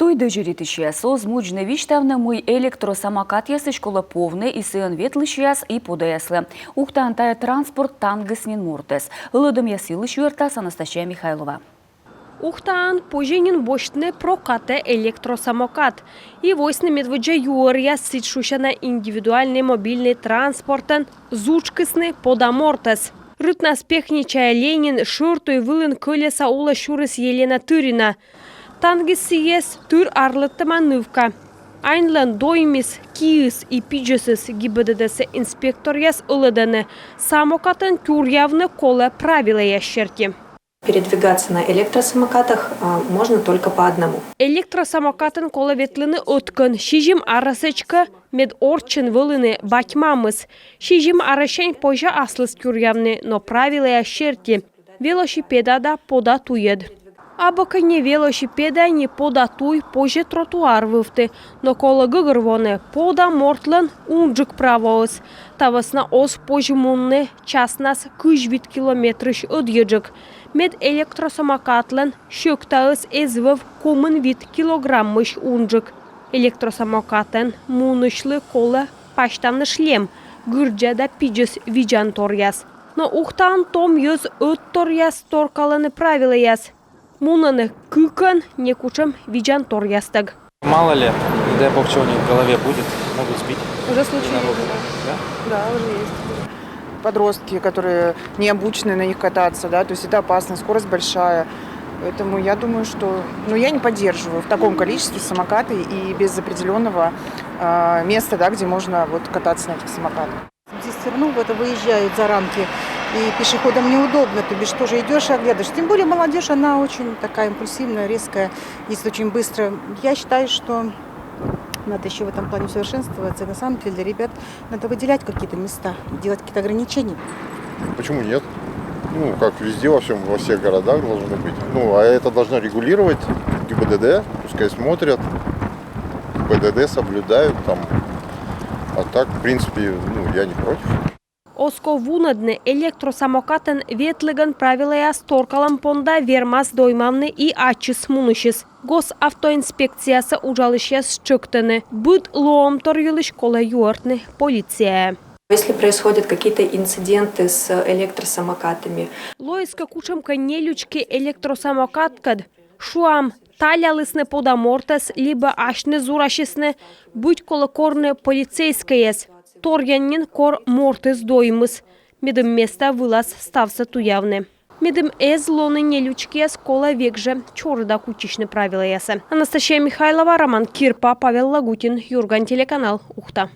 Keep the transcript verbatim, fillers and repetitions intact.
Туй дӧзьӧритысьяс оз мудзны висьтавны, мый электросамокатъясысь колӧ повны и сійӧн ветлысьяс, и подаяслы. Ухтаын тайӧ транспорт тангис нин мортӧс. Ӧлӧдӧмъяс йылысь юӧртас Анастасия Михайлова. Ухтаын позьӧ нин босьтны прокатӧ электросамокат. И вӧліны медводдза юӧръяс сідз шусяна индивидуальнӧй мобильнӧй транспортӧн зудскисны пода мортӧс. Рытнас Пехнича Ленин шӧртуй вылын кӧлеса улӧ сюрис Елена Тырина. Тангис сійӧс тыр арлыдтӧма нывка. Аньлӧн доймис киыс и пидзӧсыс. ГИБДД-са инспекторъяс ӧлӧдӧны: самокатӧн тюръявны колӧ правилӧяс серти. Передвигаться на электросамокатах а, можно только по одному. Электросамокатӧн колӧ ветлыны ӧткӧн, сизим арӧсӧдз кӧ, мед орччӧн вӧліны бать-мамыс. Сизим арӧссянь позьӧ аслыс тюръявны, но правилӧяс серти велосипедад да пода туйӧд. Абу кӧ ни велосипед, ни пода туй, позьӧ тротуар вывті. Но колӧ гӧгӧрвоны: пода мортлӧн унджык правоыс. Та вӧсна оз позь мунны часнас кызь вит километрысь ӧдйӧджык. Мед электросамокатлӧн сьӧктаыс эз вӧв комын вит килограммысь унджык. Электросамокатӧн мунысьлы колӧ пасьтавны шлем, гырддза да пидзӧс видзанторъяс. Но Ухтаын том йӧз ӧтторъяс торкалӧны правилӧяс. Мунӧны кыкӧн, некутшӧм видзанторъястӧг. Мало ли, не дай бог, чего-нибудь в голове будет, могут сбить. Уже случаи есть, да? Да, уже есть. Подростки, которые не обучены на них кататься, да, то есть это опасно, скорость большая. Поэтому я думаю, что, ну, я не поддерживаю в таком количестве самокаты и без определенного э, места, да, где можно вот кататься на этих самокатах. Здесь все равно это выезжают за рамки, и пешеходам неудобно, то бишь тоже идешь и оглядываешь. Тем более молодежь, она очень такая импульсивная, резкая, ездит очень быстро. Я считаю, что надо еще в этом плане усовершенствоваться. На самом деле для ребят надо выделять какие-то места, делать какие-то ограничения. Почему нет? Ну, как везде во всем, во всех городах должно быть. Ну, а это должно регулировать ГИБДД, пускай смотрят, ПДД соблюдают там. А так, в принципе, ну, я не против. Оз ков вунӧдны: электросамокатӧн ветлігӧн правилӧяс торкалӧм понда вермас доймавны и ачыс мунысьыс. Госавтоинспекцияса уджалысьяс тшӧктӧны: быд лоӧмтор йылысь колӧ юӧртны полицияӧ. Если происходят какие-то инциденты с электросамокатами. Лоис кӧ кутшӧмкӧ нелючки электросамокаткӧд, шуам, талялісны пода мортӧс либӧ асьныс зурасисны, быть колӧ корны полицейскӧйӧс. Торйӧн нин, кор мортыс доймис, медым места вылас ставсӧ туявны. Медым эз лоны нелючкияс, колӧ век жӧ чорыда кутчысьны правилӧясӧ. Анастасия Михайлова, Роман Кирпа, Павел Лагутин, Юрган телеканал, Ухта.